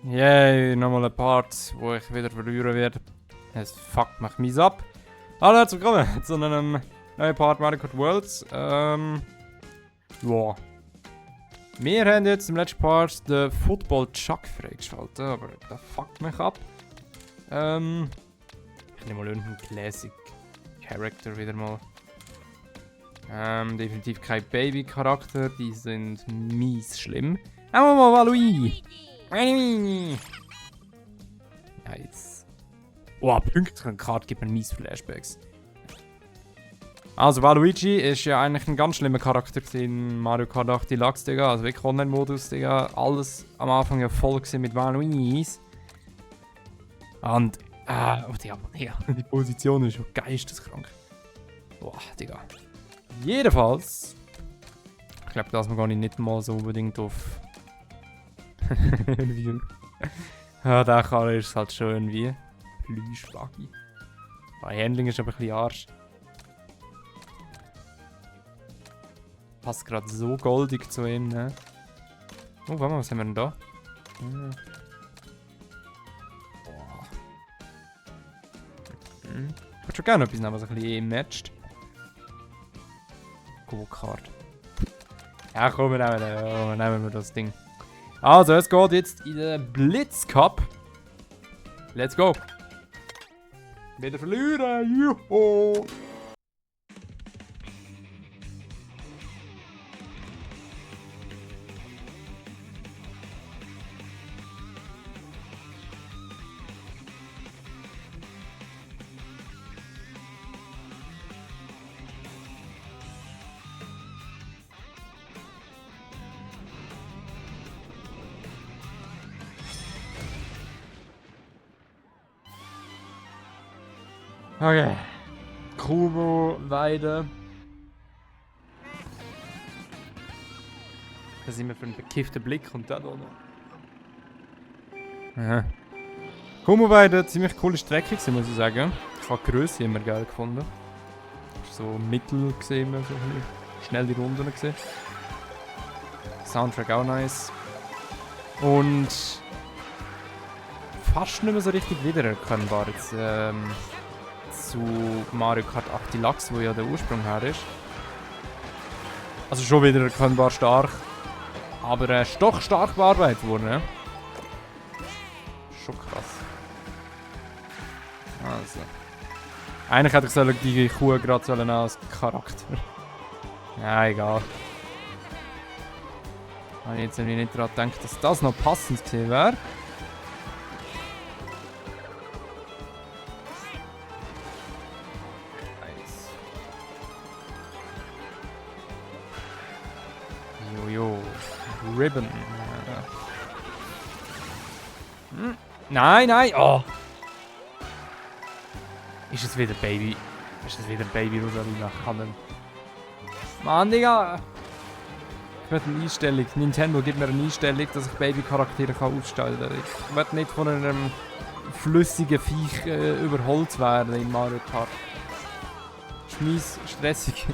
Yay, nochmal ein Part, wo ich wieder verlieren werde. Es fuckt mich mies ab. Hallo, herzlich willkommen zu einem neuen Part Mario Kart Worlds. Ja. Wir haben jetzt im letzten Part den Football Chuck freigeschaltet, aber der fuckt mich ab. Ich nehme mal irgendeinen Classic Character wieder mal. Definitiv kein Baby-Charakter, die sind mies schlimm. Nehmen wir mal Waluigi! Nice. Oh, Pünktchenkarte gibt mir mies Flashbacks. Also, Waluigi ist ja eigentlich ein ganz schlimmer Charakter in Mario Kart 8 Deluxe, Digga. Also wirklich Online-Modus, Digga. Alles am Anfang ja voll mit Waluigis. Und, oh, Digga, die Position ist schon geisteskrank. Boah, Digga. Jedenfalls. Ich glaube, dass man gar nicht mal so unbedingt auf. Ja, der Karre ist halt schon irgendwie Plüschbuggy. Bei Handling ist aber ein bisschen Arsch. Passt gerade so goldig zu ihm, ne? Oh, warte mal, was haben wir denn da? Boah. Ich würde schon gerne etwas nehmen, was ein bisschen matcht. Go-Kart. Ja, komm, nehmen wir das Ding. Also, es geht jetzt in den Blitz Cup. Let's go. Wieder verlieren, juhu. Okay. Kumo, Weide. Was sind wir für einen bekifften Blick und da noch. Aha. Kumo, Weide, ziemlich coole Strecke gewesen, muss ich sagen. Ich habe die Grösse immer geil gefunden. So mittel gesehen, so schnell die Runden gesehen. Soundtrack auch nice. Und fast nicht mehr so richtig wiedererkennbar jetzt, zu Mario Kart 8 Deluxe, wo ja der Ursprung her ist. Also schon wieder erkennbar stark, aber doch stark bearbeitet worden, ne? Schon krass. Also. Eigentlich hätte ich die Kuh gerade als Charakter. Ja, egal. Habe ich jetzt irgendwie nicht daran gedacht, dass das noch passend gewesen wäre. Ribbon. Nein, nein! Oh! Ist es wieder Baby? Ist es wieder Baby Rosalina? Mann, Digga! Ich möchte eine Einstellung. Nintendo gibt mir eine Einstellung, dass ich Baby-Charaktere aufstellen kann. Ich möchte nicht von einem flüssigen Viech überholt werden in Mario Kart. Schmies, stressig.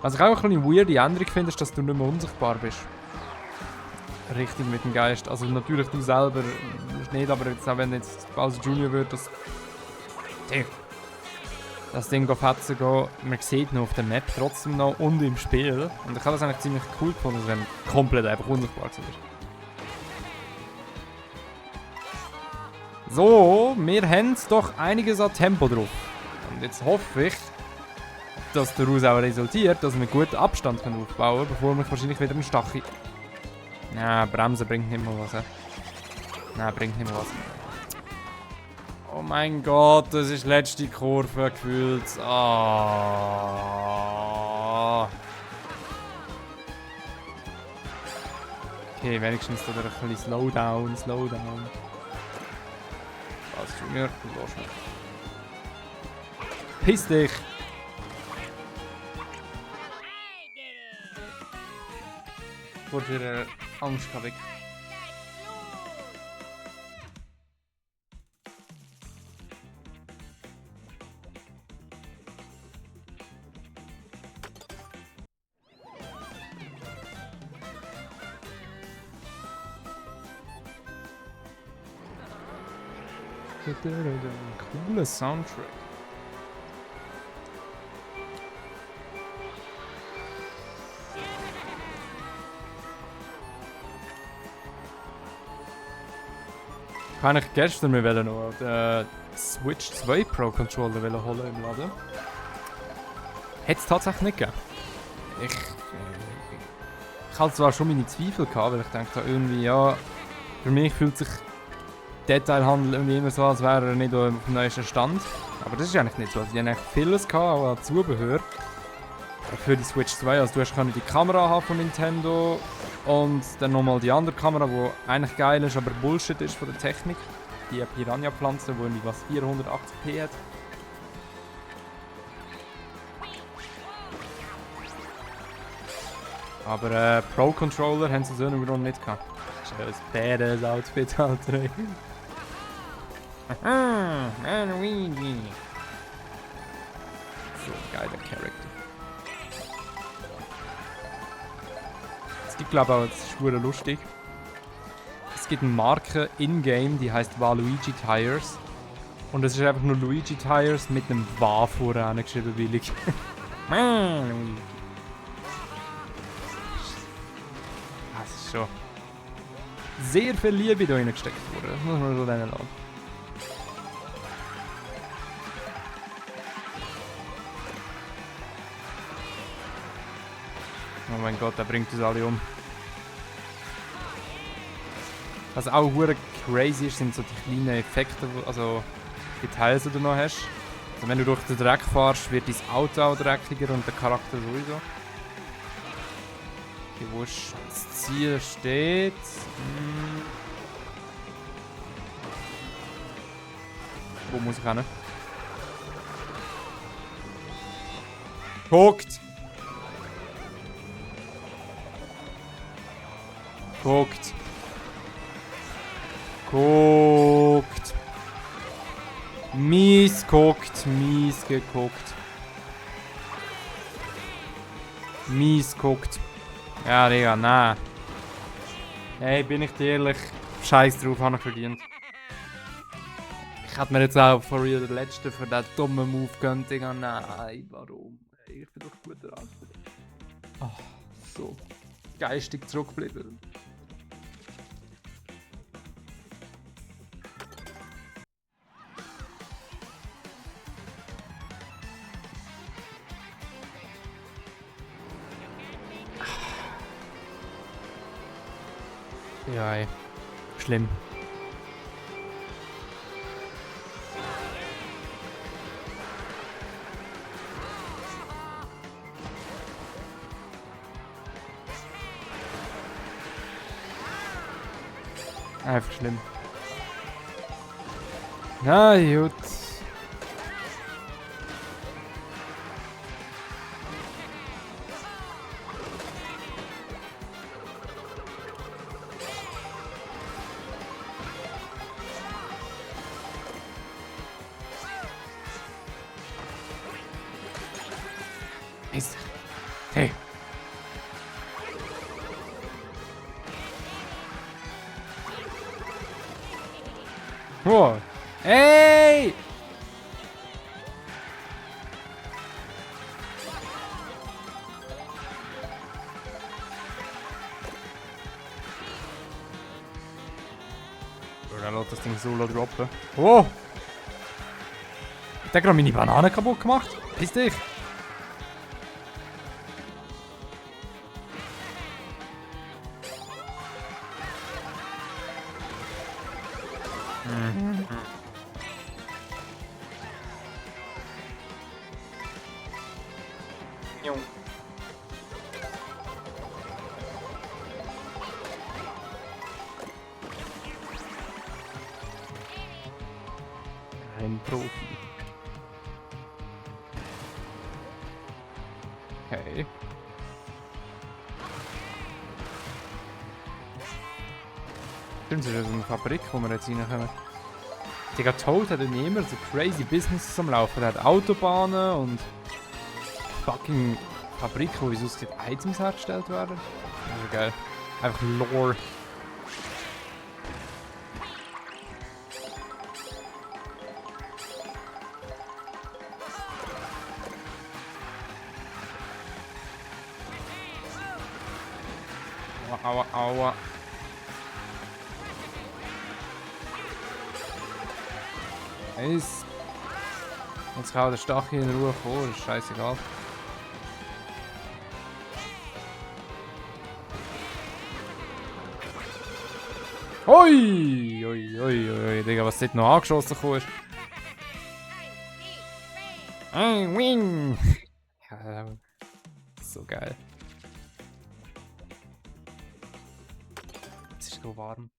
Was ich auch ein bisschen weird die Änderung finde, ist, dass du nicht mehr unsichtbar bist. Richtig mit dem Geist. Also natürlich du selber nicht, aber jetzt auch wenn jetzt Bowser Junior wird, das Ding fetzen gehen, man sieht noch auf der Map trotzdem noch und im Spiel. Und ich habe das eigentlich ziemlich cool gefunden, wenn du komplett einfach unsichtbar bist. So, wir haben doch einiges an Tempo drauf. Und jetzt hoffe ich, dass daraus auch resultiert, dass wir gut Abstand aufbauen können, bevor wir wahrscheinlich wieder einen Stachel. Ja, Bremsen bringt nicht mal was. Nein, bringt nicht mal was. Oh mein Gott, das ist die letzte Kurve gefühlt. Oh. Okay, wenigstens da ein bisschen Slowdown. Was, Junior? Du lässt nicht. Piss dich! Vor der Angst weg. Cooler Soundtrack. Kann ich gestern mir noch den Switch 2 Pro Controller holen im Laden. Hätte es tatsächlich nicht gegeben. Ich hatte zwar schon meine Zweifel gehabt, weil ich dachte irgendwie, ja, für mich fühlt sich Detailhandel irgendwie immer so, als wäre er nicht auf dem neuesten Stand. Aber das ist eigentlich nicht so. Also, die haben eigentlich vieles gehabt, auch an Zubehör für die Switch 2. Also du hast die Kamera haben von Nintendo und dann nochmal die andere Kamera, die eigentlich geil ist, aber Bullshit ist von der Technik. Die Piranha-Pflanze, die irgendwie was 480p hat. Aber Pro-Controller haben sie so einen Grund nicht gehabt. Das ist ein badass Outfit, Alter. Luigi. So ein geiler Charakter. Es gibt, glaube ich, auch, das ist verdammt lustig. Es gibt eine Marke in-game, die heißt Waluigi Tires. Und es ist einfach nur Luigi Tires mit einem Wa vorne geschrieben, billig. Luigi. Das ist schon sehr viel Liebe da reingesteckt worden. Das muss man so nennen lassen. Oh mein Gott, der bringt uns alle um. Was auch hure crazy ist, sind so die kleinen Effekte, also Details, die du noch hast. Also wenn du durch den Dreck fährst, wird dein Auto auch dreckiger und der Charakter sowieso. Okay, wo das Ziel steht. Wo muss ich hin? Guckt! Guckt! Guckt! Mies guckt, mies geguckt. Mies guckt. Ja, Digga, nein. Hey, bin ich dir ehrlich? Scheiß drauf, habe ich verdient. Ich hätte mir jetzt auch for real den letzten für den dummen Move gönnt, Digga. Nein, warum? Hey, ich bin doch gut dran. Ach, so. Geistig zurückgeblieben. Ja, ey. Schlimm. Einfach schlimm. Na gut. Hey. Oh. Hey! Dann lässt das Ding solo droppen. Oh! Ich habe gerade meine Banane kaputt gemacht. Piss dich! Ein Profi. Okay. Stimmt, das ist so eine Fabrik, wo wir jetzt reinkommen. Digga, Toad hat irgendwie immer so crazy Businesses am Laufen. Er hat Autobahnen und fucking Fabriken, wo wie sonst Items hergestellt werden. Das ist geil. Einfach Lore. Aua, aua. Eins. Jetzt kann der Stachel in Ruhe vor, ist scheißegal. Ui, ui, ui, ui, Digga, was dort noch angeschossen ist. Ein Wing! Ja, so geil. Es ist so warm.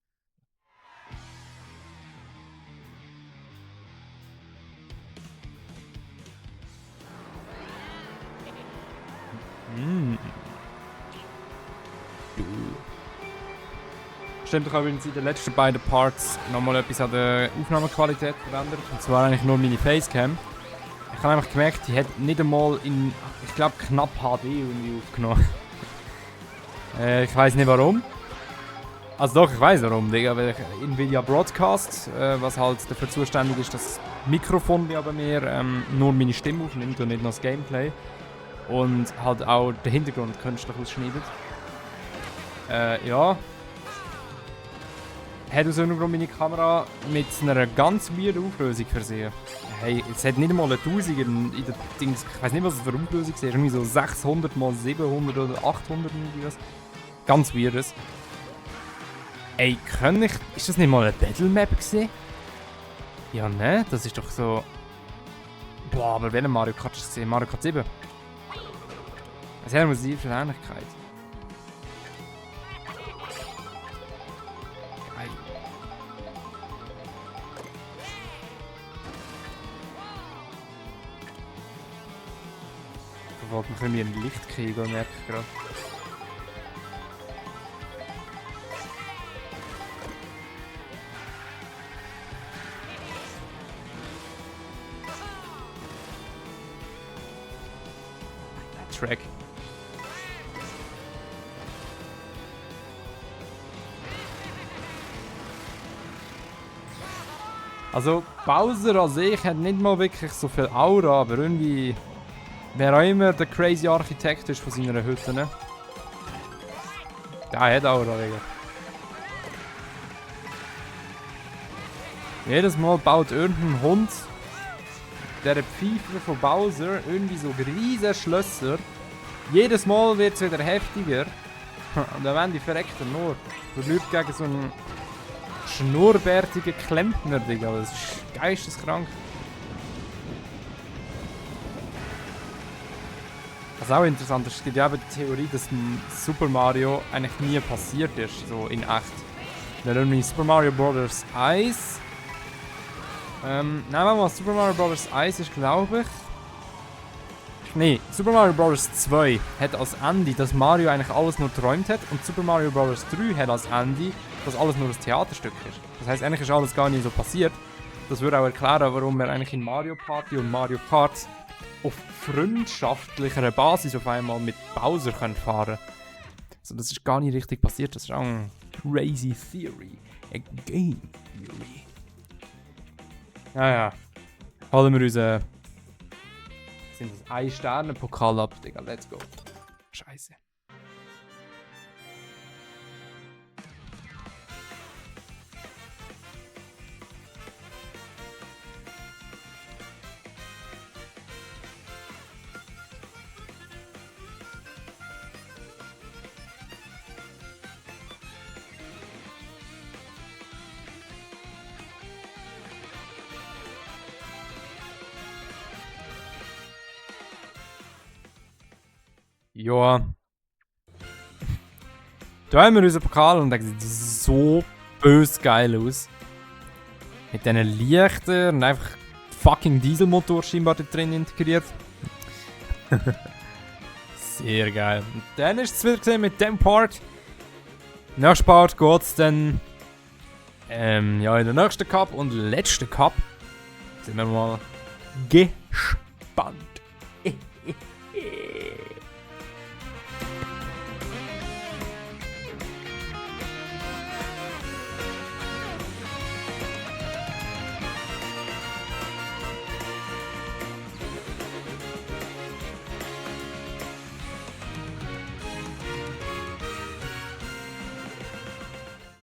Stimmt, ich habe in den letzten beiden Parts nochmal etwas an der Aufnahmequalität verändert. Und zwar eigentlich nur meine Facecam. Ich habe einfach gemerkt, die hat nicht einmal in, ich glaube, knapp HD irgendwie aufgenommen. Ich weiß nicht warum. Also doch, ich weiß warum, Digga, weil ich Nvidia Broadcast, was halt dafür zuständig ist, dass das Mikrofon bei mir nur meine Stimme aufnimmt und nicht noch das Gameplay. Und halt auch den Hintergrund künstlich ausschneidet. Ja. Hat aus irgendeinem Grund meine Kamera mit einer ganz weirden Auflösung versehen. Hey, es hat nicht einmal eine 1000 in der Dings. Ich weiß nicht, was es für eine Auflösung ist. Irgendwie so 600 x 700 oder 800 irgendwie was. Ganz weirdes. Ey, kann ich. Ist das nicht mal eine Battle Map gewesen? Ja, ne? Das ist doch so. Boah, aber welcher Mario Kart ist das? Mario Kart 7? Es hat eine massive Ähnlichkeit. Ich wollte noch irgendwie ein Licht kriegen, merke ich gerade. Track. Also Bowser an sich hat nicht mal wirklich so viel Aura, aber irgendwie... Wer auch immer der crazy Architekt ist von seiner Hütte, ne? Der hat Aura, Digga. Jedes Mal baut irgendein Hund der Pfeife von Bowser irgendwie so riesige Schlösser. Jedes Mal wird es wieder heftiger. Und dann werden die verreckten nur. Du läufst gegen so einen schnurrbärtigen Klempner, Digga. Das ist geisteskrank. Was auch interessant ist, es gibt ja eben die Theorie, dass Super Mario eigentlich nie passiert ist, so in echt. Dann irgendwie Super Mario Bros. 1. Nein, mal, Super Mario Bros. 1 ist, glaube ich. Nee, Super Mario Bros. 2 hat als Ende, dass Mario eigentlich alles nur geträumt hat, und Super Mario Bros. 3 hat als Ende, dass alles nur ein Theaterstück ist. Das heisst, eigentlich ist alles gar nicht so passiert. Das würde auch erklären, warum wir eigentlich in Mario Party und Mario Kart auf freundschaftlicher Basis auf einmal mit Bowser fahren können. Also das ist gar nicht richtig passiert, das ist auch eine crazy theory. A game theory. Ja. Holen wir unseren... Sind das 1-Sterne-Pokal ab, Digga, let's go. Scheiße. Ja. Da haben wir unseren Pokal und der sieht so böse geil aus. Mit diesen Lichtern und einfach fucking Dieselmotor scheinbar da drin integriert. Sehr geil. Und dann ist es wieder gesehen mit dem Part. Nächster Part geht es dann ja, in der nächsten Cup und letzten Cup sind wir mal